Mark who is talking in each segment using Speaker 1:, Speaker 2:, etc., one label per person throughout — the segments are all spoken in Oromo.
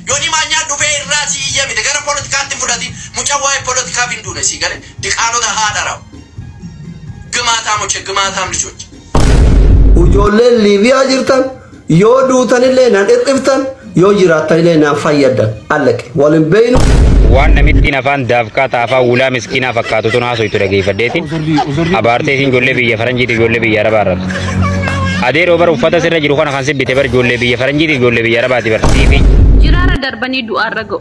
Speaker 1: Yooni Maanyaa dhufee irraa si iyya miti gara poolitikaatti fudhati mucaa waa'ee poolitikaaf hin duune si galee diqaalota haadha rawu. ግማታሞች ግማታም ልጆች
Speaker 2: Ijoolleen Liibiyaa jirtan yoo duutanillee naan dhidhiftan yoo jiraattanillee naan fayyaddan allaqe waliin beeynu.
Speaker 3: Waan namittiin afaan daafqaa taafaa ulaa miskiinaa fakkaatu tun haasoytu dhageeffadheetiin abaartee isin ijoollee biyya faranjiiti ijoollee biyya arabaa irratti. Adeeroo bar uffata sirra jiru kana kan sibbite bar ijoollee biyya faranjiiti ijoollee biyya arabaati bar siifi.
Speaker 4: Jiraarra darbanii du'aarra ga'u.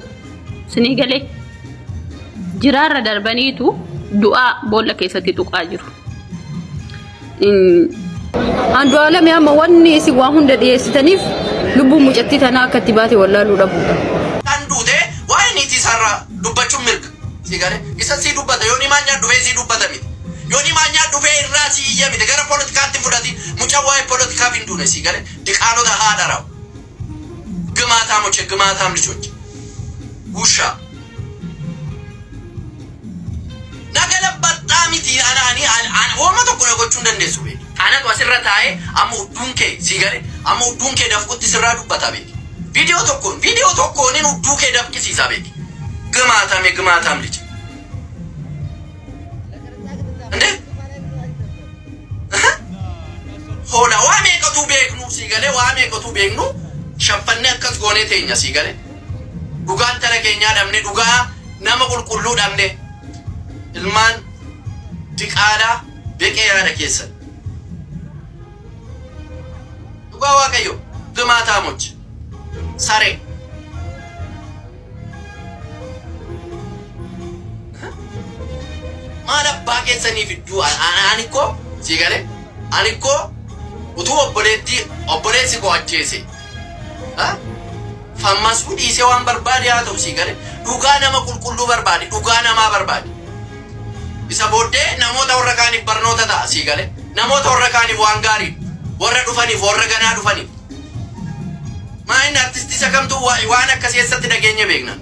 Speaker 4: Sinii galee jiraarra darbaniitu du'aa boolla keessatti tuqaa jiru.
Speaker 5: Andu'aalem amma wanni isin waa hunda dhiyeessitaniif lubbuun mucattii tanaa akka itti baate wallaaluu dhabuudha.
Speaker 1: Kan duute waa'ee niitii isaarraa dubbachuun mirga. Si galee isa si dubbata Yooni Maanyaa dhufee si dubbata miti. Yooni Maanyaa dhufee irraa si iyya miti gara poolitikaatti fudhati mucaa waa'ee poolitikaaf hin duune si galee diqaalota haadha rawu. ግማታሞች ግማታም ልጆች ውሻ ነገለበጣ miti anaani hooma tokko na gochuu hin dandeessu beeki. Anatu asirra taa'ee amma udduun kee si galee amma udduun kee dafqutti sirraa dubbata beeki. Viidiyoo tokkoon udduu kee dafqisiisa beeki. ግማታም የግማታም ልጅ እንዴ ሆላ waa meeqatu beeknu si galee waa meeqatu beeknu shaffannee akkas goonee teenya si galee dhugaan tara keenyaa dhabne dhugaa nama qulqulluu dhabne ilmaan diqaalaa beqee yaada keessan dhugaa waaqayyo ግማታሞች saree maal abbaa keessanii fidduu ani koo si galee ani koo utuu obboleettii obboleessi koo ajjeese fammasuu dhiisee waan barbaade haa ta'u si galee dhugaa nama qulqulluu barbaade dhugaa namaa barbaade isa booddee namoota warra kaaniif barnoota ta'a si galee namoota warra kaaniif waan gaarii warra dhufaniif warra ganaa dhufaniif maa inni artistii isa kamtu waan akkas eessatti dhageenya beekna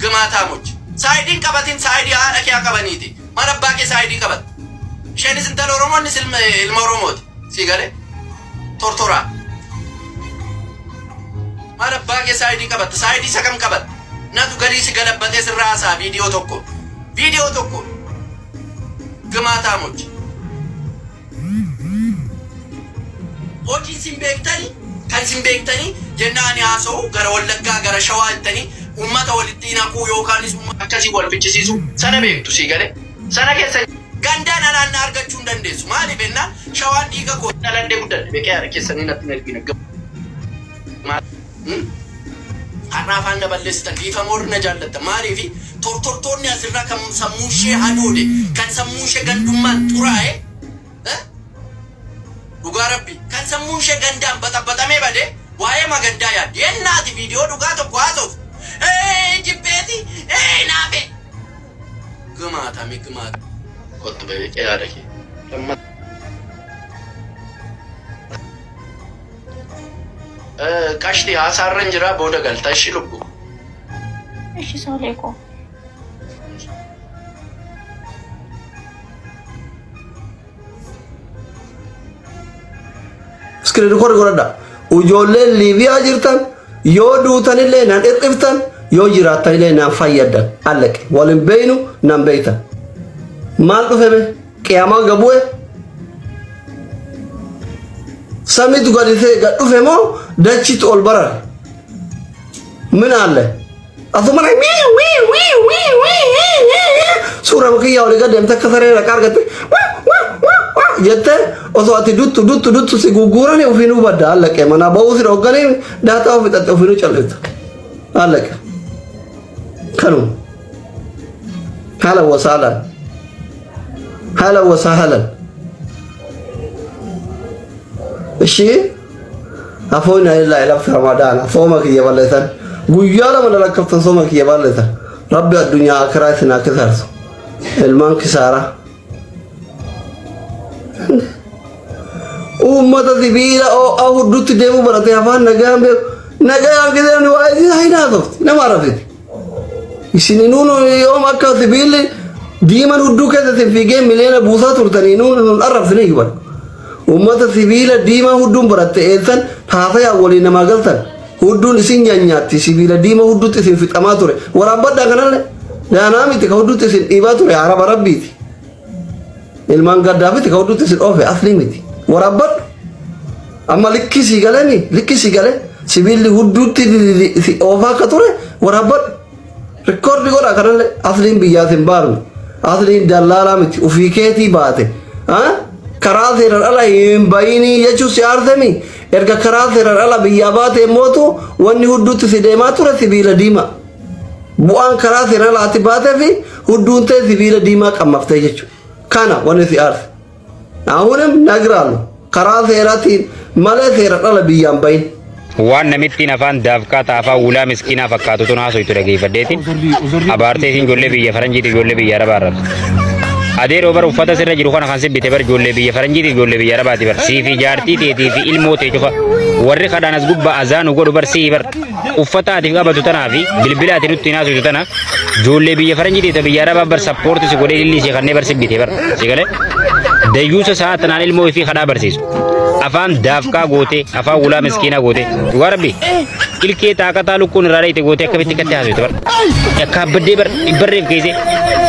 Speaker 1: ግማታሞች saayidiin qabatin saayidii haadha kee qabaniiti maal abbaa kee saayidii qabat isheenis intala Oromoo innis ilma Oromooti si galee tortoraa maal abbaa kee saayidii qabatta saayidii isa kam qabatta natu gadii si galabbatee sirraa haasaa viidiyoo tokko ግማታሞች hojii isin beektanii kan isin beektanii jennaan haasa'u gara Wallaggaa gara Shawaa jettanii ummata walitti naquu yookaanis akkasii wal fichisiisu sana beektu si galee sana keessa gandaan anaanna argachuu hin dandeessu maaliif jennaan Shawaan dhiiga koo dhaladhee guddadhe beekee haadha keessanii natti hin ergine har'a afaan na balleessitan dhiifama warri na jaallatta maaliif tortortoonni asirraa kan sammuu ishee hadoode kan sammuu ishee gandummaan xuraa'e dhugaa rabbi kan sammuu ishee gandaan baxabbaxamee bade waa'ee magandaa yaaddi yennaati viidiyoo dhugaa tokko haasa'uuf jibbeeti naafe ግማታሚ ግማት kottu beekee yaada kee qashti haasaarran jira booda galta ishi lubbu
Speaker 6: Ishi soolee koo.
Speaker 2: Iskiriin record godhadha. Ijoolleen Liibiyaa jirtan yoo duutanillee naan dhidhiftan yoo jiraattanillee naan fayyaddan allaqe waliin beeynu naan beeytan. Maal dhufe be qiyaamaa gabu'e samiitu gad dhufe moo dachiitu ol barare min alle asuma suura kiyyaa olii gad deemte akka saree raqa argatte jettee osoo ati duttu duttu duttu si gugguurani ofiinuu badda allaqe manaa ba'uu si dhogganii daataa ofi xaxxe ofiinuu callifta allaqe kanuma haala wasaalan haala wasaalan እሺ afoon illaa ilafti ramadaana sooma kiyya balleessan guyyaa lama dalakkaftan sooma kiyya balleessan rabbi addunyaa akiraa isin haa kisaarsu ilmaan kisaaraa uummata sibiila oo'aa hudduutti deemuu barate afaan nagaan beeku nagaan gisee waa isin hainaasofti nama arrabsiti isin nuun yoom akka sibiilli diiman hudduu keessa isin fiigee miliyoona buusaa turtanii nuun nun arrabsine hiban uummata sibiila diimaa hudduun baratte eessan haasayaa waliin namaa galtan Hudduun isin nyaanyaatti sibiila diimaa hudduutti isin fixamaa ture. Waraabbadhaa kanallee daanaa miti ka hudduutti isin dhiibaa ture araba rabbiiti. Ilmaan gaddaafiti ka hudduutti isin oofe aslii miti. Waraabbadhu. Amma likkisii galanii likkisii galee sibiilli hudduutti si oofaa akka ture waraabbadhu. Rikoordi godha kanallee asliin biyyaas hin baarne. Asliin dallaalaa miti ofii keetii baate. Karaa seeraan ala hin bayinii jechuun si aarsemi. Erga karaa seeraan ala biyyaa baate mootu wanni hudduutti si deemaa ture sibiila diimaa. Bu'aan karaa seeraan alaatti baatee fi hudduun ta'e sibiila diimaa qammaftee jechuudha. Kana wanni si aarse. Ahunim nagraalu karaa seeraatiin malee seeraan ala biyyaan bayin.
Speaker 3: Waan namittiin afaan daafqaa taafaa ulaa miskiinaa fakkaatu tun haasoytu dhageeffadheetiin abaartee isin ijoollee biyya faranjiiti ijoollee biyya arabaa irratti. Adeeroo bara uffata sirra jiru kana kan sibbite bar ijoollee biyya faranjiiti ijoollee biyya arabaati bar sii fi jaartii teetii fi ilmoo tee cufa warri kadhaan as gubbaa azaanu godhu bar sii bar uffata ati qabatu tanaa fi bilbila ati nutti haasoytu tana ijoollee biyya faranjiiti ta biyya arabaa bar sappoorti si godhee ililli si kannee bar sibbite bar si galee dayyuusa sa'a tanaan ilmoo ifii kadhaa barsiisu. Afaan daafqaa goote afaan ulaa miskiinaa goote dhugaa rabbi ilkee taaqataa lukkuun irraa dheeyte goote akkamitti akkatti haasofte bar akka abbaddee bar dhibbarreef keesse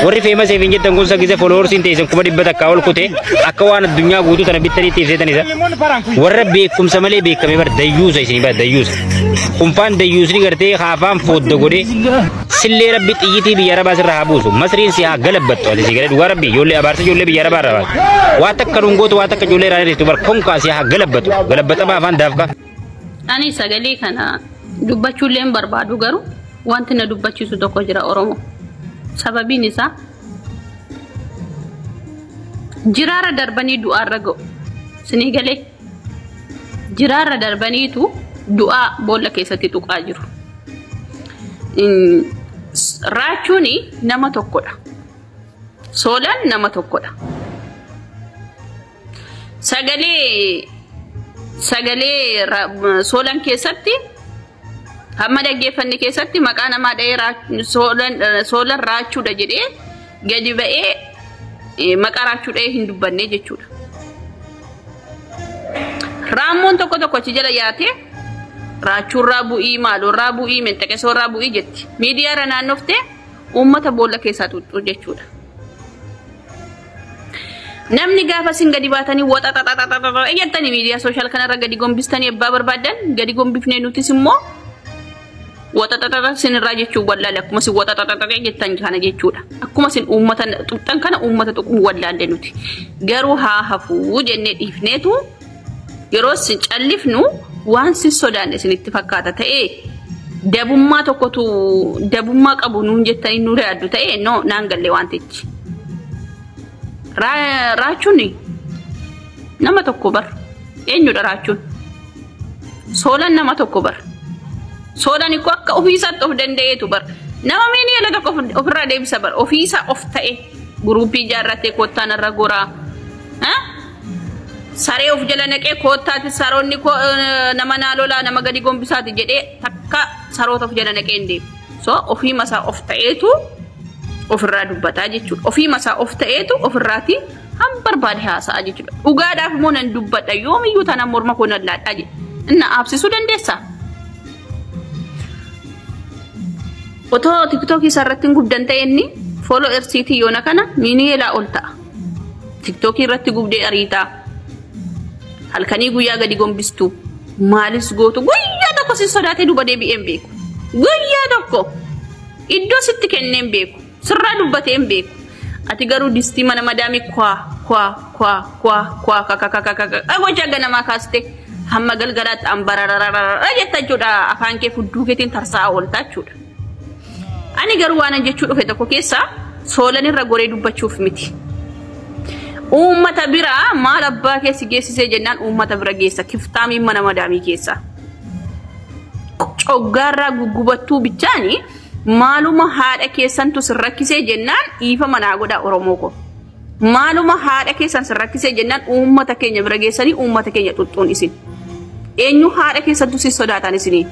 Speaker 3: warri feemaseef hin jettan kun sagise fooloorsiin teessan 100,000 ol kute akka waan addunyaa guutuu tana bittaniitti ibseetan isa warra beekumsa malee beekame bar dayyuusa isinii bar dayyuusa kunfaan dayyuusni gartee haafaan foodda godhee sillee rabbi xiyyitii biyya arabaa sirraa haa buusu masriin si haa galabbattu ati si galee dhugaa rabbi ijoollee abaarsa ijoollee biyya arabaa irraa baase waa takka dhungootu waa takka ijoollee irraa hir'istu bar konkaa si haa galabbatu galabbatamaa afaan daafqa.
Speaker 4: Ani sagalee kana dubbachuullee hin barbaadu garuu wanti na dubbachiisu tokko jira Oromoo. Sababiin isaa jiraarra darbanii du'aarra ga'u. Sinii galee jiraarra darbaniitu du'aa boolla keessatti tuqaa jiru. Raachuun nama tokkodha. Soolaan nama tokkodha. Sagalee soolan keessatti hamma dhaggeeffanne keessatti maqaa namaa dha'ee soolan raachuudha jedhee gadi ba'ee maqaa raachuu dha'ee hin dubbanne jechuudha. Raammoon tokko tokko achi jala yaatee raachuurraa bu'ii maaloorraa bu'ii mentaqesoorraa bu'ii jetti. Miidiyaarra naannoftee uummata boolla keessaa xuuxxuu jechuudha. Namni gaafa isin gadi baatanii waxaxaxaxaxa jettanii miidiyaa sooshaal kanarra gadi gombistanii abbaa barbaadan gadi gombifnee nutis immoo waxaxaxaxa isinirraa jechuun wallaalle akkuma isin waxaxaxaxa jettan kana jechuudha. Akkuma isin uummata tuqxan kana uummata tuquu wallaalle nuti. Garuu haa hafuu jennee dhiifneetu yeroo isin callifnu waan sin sodaanne isinitti fakkaata ta'ee dabummaa tokkotu dabummaa qabu nuun jettanii nu yaaddu ta'ee no naan galle wantichi. Raachuun nama tokko bar eenyudha raachuun soolan nama tokko bar soolan ikko akka ofiisaatti of danda'eetu bar nama miiniyoona tokko ofirraa deebisa bar ofiisa of ta'e guruupii ijaarratee kottaan irra goraa saree of jala naqee kottaati saroonni nama naa lolaa nama gadi gombisaati jedhee takka saroota of jala naqee hin deemu so ofii masaa of ta'eetu ofirraa dubbataa jechuudha. Ofii masaa of ta'eetu ofirraati han barbaade haasa'a jechuudha. Dhugaadhaaf immoo nan dubbadha yoomiyyuu taanaan morma koo nan laadhaa jedhe. Inna aabsisuu dandeessaa? Otoo tiktookii isaa irratti hin gubdan ta'e inni fooloo ersiitii yoona kana miiniyeelaa ol ta'a. Tiktookii irratti gubdee ariitaa. Halkanii guyyaa gadi gombistu. Maalis gootu guyyaa tokko sin sodaatee duuba deebi'ee hin beeku. Guyyaa tokko iddoo sitti kennee hin beeku. Sirraa dubbatee hin beeku. Ati garuu distii mana madaamii kwaa kwaa kwaa kwaa kwaa kakakakaka gochaa ganamaa kaaste hamma galgalaatti ambarararara jetta jechuudha. Afaan kee fudduu keetiin tarsaa'aa ooltaa jechuudha. Ani garuu waan jechuu dhufe tokko keessaa soolan irra goree dubbachuuf miti. Uummata biraa maal abbaa keessi geessisee jennaan uummata bira geessa kiftaamiin mana madaamii keessa. Coggaarraa guggubattuu bichaani maaluma haadha keessantu sin rakkisee jennaan dhiifa manaa godhaa Oromoo ko. Maaluma haadha keessan sin rakkisee jennaan uummata keenya bira geessanii uummata keenya xuxxuun isin. Eenyu haadha keessantu sin sodaatan isinii?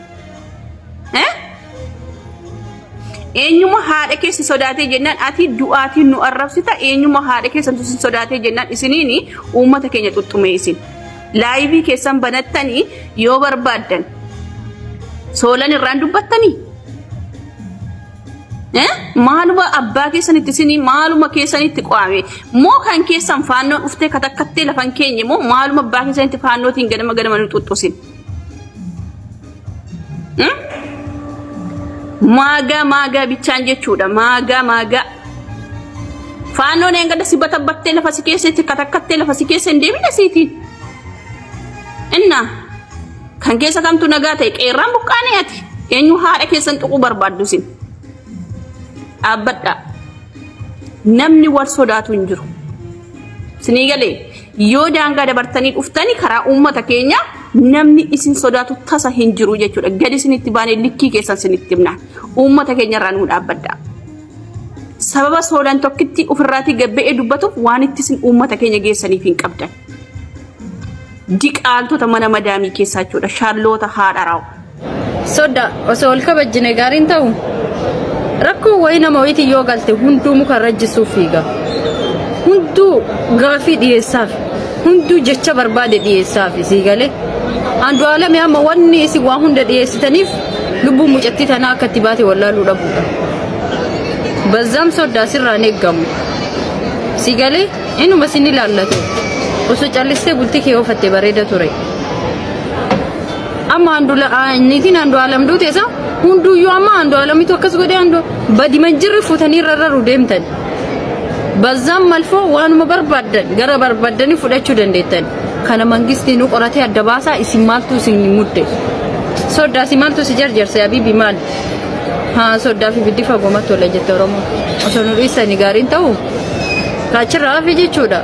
Speaker 4: Eenyuma haadha keessi sodaatee jennaan ati du'aatiin nu arrabsita eenyuma haadha keessantu sin sodaatee jennaan isiniini uummata keenya xuxxume isin. Laayivii keessan banattanii yoo barbaaddan Soolan irraan dubbattanii? Maaluma abbaa keessanitti isinii maaluma keessanitti qo'ame moo kan keessan faannoo dhuftee katakkattee lafan keenye moo maaluma abbaa keessanitti faannootiin ganama ganama nu xuxxusin? Maagaa maagaa bichaan jechuudha maagaa maagaa. Faannoon eegala si batabbattee lafa si keessatti katakkattee lafa si keessa hin deemine siitiin. Innaa kan keessa kamtu nagaa ta'e qeerraan buqqaanee ati eenyu haadha keessan tuquu barbaaddu sin. Dhaabbadhaa. Namni wal sodaatu hin jiru. Sinii galee yoo daangaa dabartanii dhuftanii karaa uummata keenya namni isin sodaatu tasa hin jiru jechuudha. Gadi isinitti baanee likkii keessan isinitti himnaan uummata keenya irraa nuu dhaabbadhaa. Sababa soolan tokkitti ofirraatii gabba'ee dubbatuuf waan itti isin uummata keenya geessaniif hin qabdan. Diqaaltota mana madaamii keessaa jechuudha. Shaarloota haadha raa'u.
Speaker 5: Sodda osoo ol kabajjine gaariin ta'u rakkoo wayii nama wayiitiin yoo galte hunduu muka irra jisuuf fiiga. Hunduu gaafii dhiyeessaaf hunduu jecha barbaade dhiyeessaaf sii galee. Andu'aalami amma wanni isin waa hunda dhiyeessitaniif lubbuun mucattii tanaa akka itti baate wallaaluu dhabuudha. Bazzaam soddaa sirraan eeggamu. Si galee inuma sin ilaallatu. Osoo callistee bultii kee oofatte bareeda ture. Amma niitiin Andu'aalam duute isa hunduyyuu amma Andu'aalamitu akkas godhee andu badi manjirri fuutanii irra rarru deemtan. Bazzaam malfoo waanuma barbaaddan gara barbaaddanii fudhachuu dandeettan. Kana mangistiin nu qoratee adda baasaa isin maaltu isin mudde. Soddaa si maaltu si jarjarse abibi maal? Haa soddaa fi biddi fagoo tola jette Oromoo. Osoo nu dhiisanii gaariin ta'u kaachirraa hafe jechuudha.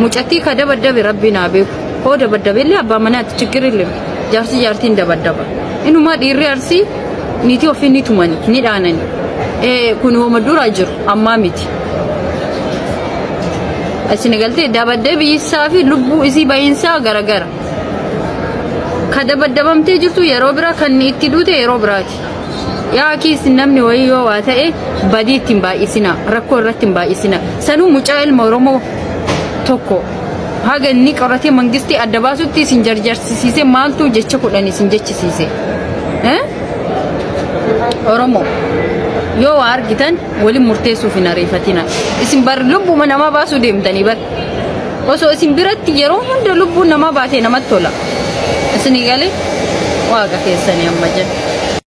Speaker 5: Mucattii ka dabaddabe rabbi naa beeku. Hoo dabaddabe illee abbaa manaatti chigirillee jaarsi jaartiin dabaddaba. Inumaa dhiirri arsii niitii ofii ni tumani ni dhaanani. Kun hooma dura jiru ammaa miti. Isin galtee dabaddabi isaa fi lubbuu isii bahiinsaa garagara. Ka dabaddabamtee jirtu yeroo biraa kan itti duute yeroo biraati. Yaa kiis namni wayii yoo waa ta'e badii ittiin baay'isina rakkoo irratti hin baay'isina. Sanuu mucaa ilma Oromoo tokko haga inni qoratee mangistii adda baasutti isin jarjarsisiise maaltu jecha kudhan isin jechisiise. Oromoo yoo waa argitan waliin murteessuuf hin ariifatina. Isin bar lubbuma namaa baasuu deemtanii bar. Osoo isin biratti yeroo hunda lubbuun namaa baatee namatti tola. Isin galee waaqa keessanii amma jedhu.